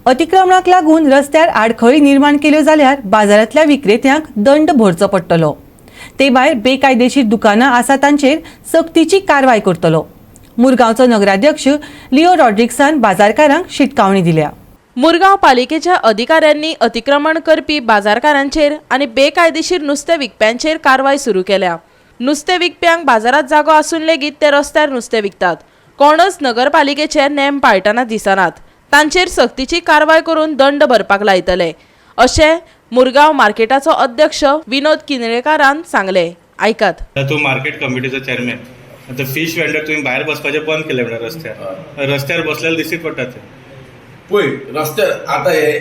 अतिक्रमणाक लागून रस्त्यार आडखळी निर्माण केल्यो जाल्यार बाजारांतल्या विक्रेत्यांक दंड भरचो पडटलो. ते भायर बेकायदेशीर दुकानां आसा तांचेर सक्तीची कारवाय करतलो. मुरगांवचो नगराध्यक्ष लिओ रॉड्रिक्सान बाजारकारांक शिटकावणी दिल्या. मुरगांव पालिकेच्या अधिकाऱ्यांनी अतिक्रमण करपी बाजारकारांचेर आनी बेकायदेशीर नुस्तें विकप्यांचेर कारवाय सुरू केल्या. नुस्तें विकप्यांक बाजारात जागो आसून लेगीत ते रस्त्यार नुस्तें विकतात. कोणच नगरपालिकेचे नेम पाळटना दिसनात. तांचेर सक्तीची कारवाय करून दंड भरपाक लायतले, अशें मुरगांव मार्केटाचो अध्यक्ष विनोद किनळेकारान सांगलें. आयकात. आतां तूं मार्केट कमिटीचो चेअरमॅन. आतां फीश वेंडर तुवें भायर बसपाचें बंद केलें म्हणल्यार रस्त्यार रस्त्यार बसल्यार दिश्टी पडटा ते. पळय, रस्त्यार आतां हे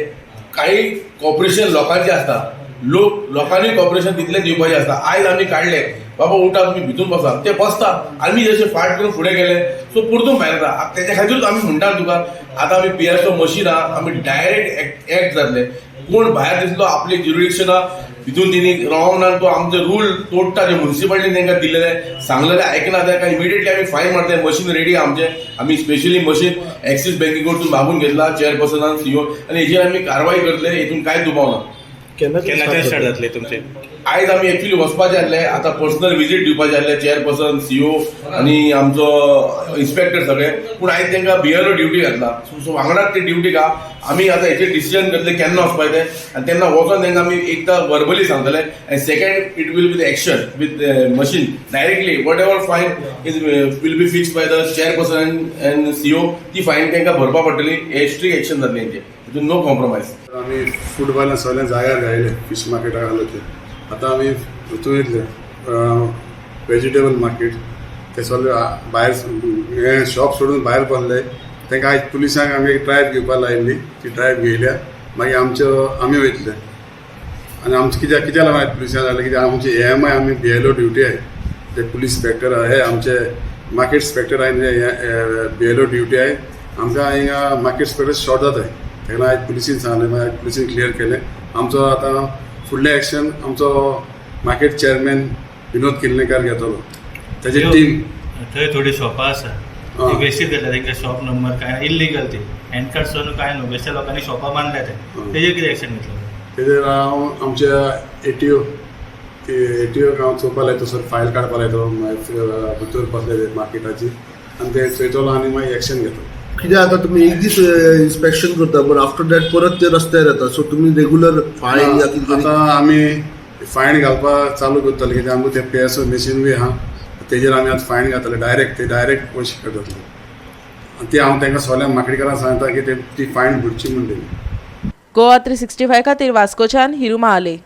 काही कॉपरेशन लोकांचें आसता. लोक लोकांनी कॉपरेशन तितलें दिवपाचें आसता. आयज आमी काडले, बाबा उठा, तुमी भितून बसा, ते बसता. आमी जशे फाट करून फुडें गेले, सो परतून भायर येता. आतां तेच्या खातीरूच आमी म्हणटा तुका, आतां आमी पीएसओ मशीन आहा, आमी डायरेक्ट एक्ट जातले. कोण भायर दिसलो आपली ज्युरिडिक्शना भितून तेणी रावंक ना, तो आमचे रूल तोडटा, जे मुन्सिपालिटीन तांकां दिल्लेले सांगलेले आयकना, ताका इमिडिएटली आमी फायन मारतले. मशीन रेडी आमचे. आमी स्पेशली मशीन एक्सीस बँके कडसून मागून घेतला चेअरपर्सनान, सीओ, आनी हेजेर आमी कारवाय करतले, हितून कांय दुबाव ना. केन्नाच्यान स्टार्ट जातले तुमचे? आयज आमी एक्चुली वचपाचे आसले, आतां पर्सनल विजीट दिवपाचे आसले चेअरपर्सन, सीओ आनी आमचो इन्स्पेक्टर सगळे. पूण आयज तांकां बीएलओ ड्युटी घातला, सो वांगडाच ते ड्युटी का आमी आतां हेचेर डिसिजन करतले केन्ना वचपाचें तें. आनी तेन्ना वचोन तांकां आमी एकदां वर्बली सांगतले आनी second it will be the action with machine directly. Whatever fine is will be fix by the chairperson and CO, ती फायन तांकां भरपा पडटली. हे स्ट्रिक्ट एक्शन जातलें हेंचें, हितून नो कॉम्प्रोमायज. आमी फुटबॉल सगळें जाग्यार घायले, फिश मार्केटाक घालो ते. आतां आमी हितून येतले, वेजिटेबल मार्केट, ते सगळे भायर हे शॉप सोडून भायर बसले. तांकां आयज पुलिसांक आमी एक ड्रायव्ह घेवपाक लायिल्ली. ती ड्रायव्ह घेयल्या, मागीर आमच्यो आमी वयतले. आनी आमचें कित्याक कित्याक लागून आयज पुलिसांक जालें, कित्याक आमची एएमआय आमी बीएलओ ड्युटी आहाय. ते पुलीस इन्स्पेक्टर हे आमचे मार्केट इन्स्पेक्टर आनी बीएलओ ड्युटी आहाय. आमकां हिंगा मार्केट इन्स्पेक्टर शॉर्ट जाताय. ताका लागून आयज पुलिसीन सांगलें, मागीर पुलिसीन क्लियर केलें. आमचो आतां फुडलें एक्शन आमचो मार्केट चेअरमॅन विनोद किर्णेकार घेतलो, ताची टीम. थंय थोडी शॉपां आसा, ती बेश्टीच जाल्या. तेंका शॉप नंबर काय इल्लीगल, ती हँडकार्ट सोडून काय न्हू, बेश्टे लोकांनी शॉपां बांदल्या. ते तेजेर कितें एक्शन घेतलं? तेजेर हांव आमच्या एटीओ, ते एटीओक हांव चोवपा लायतो सर, फायल काडपा लायतो. मागीर भितर बसले ते मार्केटाची आनी ते चोयतलो आनी मागीर एक्शन घेतलो. कित्याक आतां तुमी एक दीस इन्स्पेक्शन करता, बट आफ्टर that परत ते रस्त्यार येता. सो तुमी रेगुलर फायन या कितें तरी? आतां आमी फायन घालपाक चालू करतले, कित्याक आमकां ते पीएसओ मशीन बी आहा. तेजेर आमी आतां फायन घातले, डायरेक्ट ते डायरेक्ट पयशे काडटले. आनी ती हांव तांकां सगळ्या मार्केटकारांक सांगता की ते ती फायन भरची म्हण तेणी. गोवा 365 खातीर वास्कोच्यान हिरू महाले.